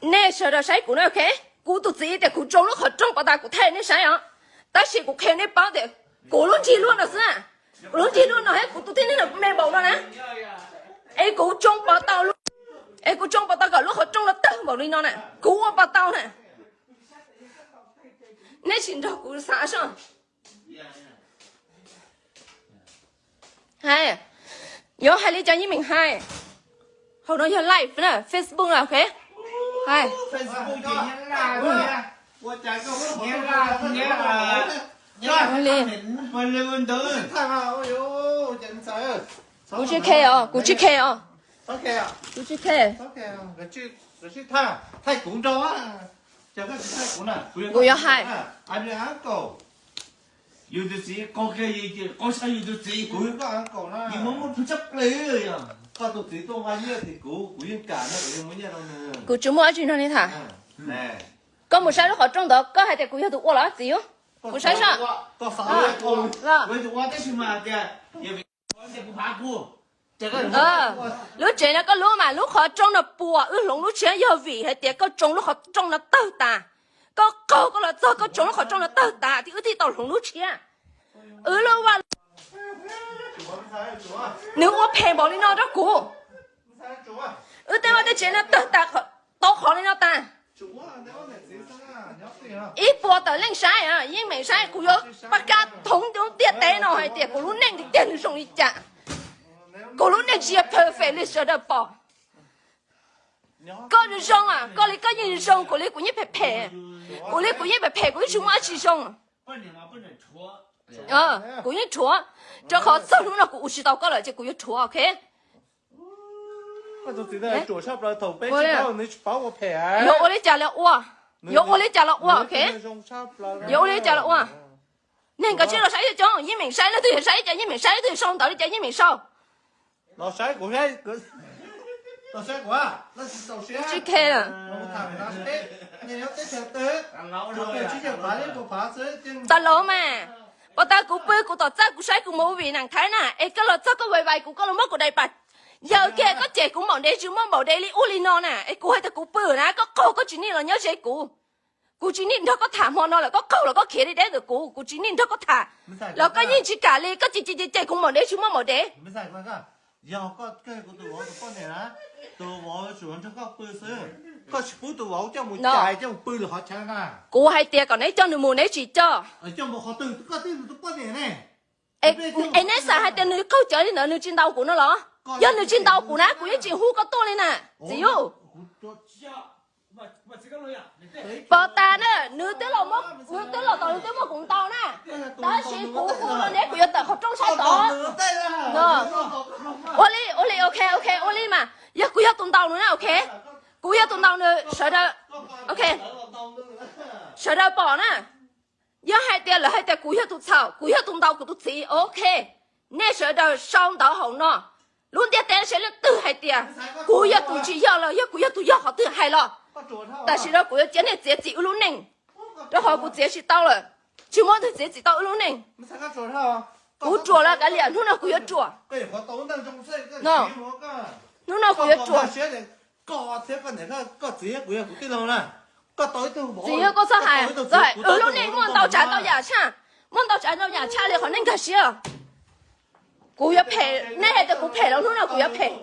Nej sawv daws saib kuv na, ok. Kuv tus txiv tias kuv tsoo lub qhov rooj pov tas, kuv thaij nej saib os. Tab sis kuv qhia nej paub tias kuv lub nrig luaj no xwb, kuv lub nrig luaj no thiab kuv tus tib neeg no me npaum no na. Es kuv tsoo pov tau, es kuv tsoo pov tau kom lub qhov rooj no tawg npaum li no na, kuv ua pov tau na. Nej tsis nrog kuv xav soj. Hais, yuav hais li cas yeej meem hais. Hauv no yog live na, Facebook na, ok. Hais, li. Kuv tsis khe os, kuv tsis khe os. Kuv tsis khe. Kuv yuav hais. Kuv tsis muaj dab tsi nrog nej tham. Koj mus saib lub qhov rooj ntawd, koj hais tias kuv yog tus ua los txiv. Kuv saib soj. Lub tsev no koj lub mas lub qhov rooj no puas wb hloov lub tshiab yog vim hais tias koj tsoo lub qhov rooj no tawg tas. Koj qaug koj los txog koj tsoo lub qhov rooj no tawg tas thiab wb thiaj tau hloov lub tshiab. Wb lub vaj, nws ua phem npaum li no rau kuv. Wb tej vaj tej tsev no tawg tas, tau qhov li no tas. Ib puas tawm leej saib, yeej meem saib, kuv yuav pab kab thoob ntiaj teb no hais tias kuv lub neej tiag tiag nws zoo li cas. Kuv lub neej tsis yog perfect li sawv daws pom. Koj zoo, koj li koj yeej zoo, kuv li kuv yeej phem phem. Kuv li kuv yeej phem phem, kuv yeej tsis muaj dab tsi zoo. Kuv yeej rhuav, rau qhov txog hnub no kuv ua tsis tau koj lawm ces kuv yuav rhuav, ok. Yuav ua li cas los ua, yuav ua li cas los ua, ok. Yuav ua li cas los ua. Neeg nkawd tsis los saib coob, yeej meem saib, leej twg yog saib li cas yeej meem saib, leej twg sau ntawv li cas yeej meem sau. Tsis khe. Tas los mas, pov tas kuv pw kuv tom txaj kuv saib kuv movie neem thaib na, es koj los txog koj vais vais kuv, koj los muab kuv daim pam yaws kiag, koj cem kuv npaum ntev tsis muaj npaum ntev li ub li no na, es kuv hais tias kuv pw na, koj qaug koj tsis nim los nyob ze kuv. Kuv tsis nim nrog koj tham hmo no lawm, koj qaug los koj khiav li deb ntawm kuv, kuv tsis nim nrog koj tham los koj yeej tsis kam li, koj cem cem cem kuv npaum ntev tsis muaj npaum ntev. Kuv hais tias kom neb coj nws mus neb tsis coj. Es neb xav hais tias nws qaug cawv li ntawd nws tsis ntaus kuv no los? Yog nws tsis ntaus kuv na kuv yeej tsis hu koj tuaj li na. Txiv Yuj, pov tas na, nws twb los, nws twb los tod nws twb muab kuv ntaus na. Tab sis kuv hu los neb kuv yuav tawm qhov rooj saib tod. Ua li, ua li, ok, ok, ua li mas yog kuv yog tus ntaus nws na, ok. Kuv yog tus ntaus nws, sawv daws, ok, sawv daws pom na. Yog hais tias lawv hais tias kuv yog tus txhaum, kuv yog tus ntaus kuv tus txiv, ok. Nej sawv daws sau ntawv hauv no, lub ntiaj teb seb leej twg hais tias kuv yog tus tsis yog los yog kuv yog tus yog qhov twg hais los. Tam sim no kuv yuav cia nej txiav txim wb lub neej, rau qhov kuv txiav tsis tau lawm, tsis muaj leej twg txiav txim tau wb lub neej. Kuv ruam los kav liam, hnub no kuv yuav ruam. Hnub no kuv yuav ruam. Txiv Yuj, koj txhob hais, wb lub neej muaj ntau tsav ntau yam tshaj, muaj ntau tsav ntau yam tshaj li qhov nej nkag siab. Kuv yuav phem, nej hais tias kuv phem los hnub no kuv yuav phem.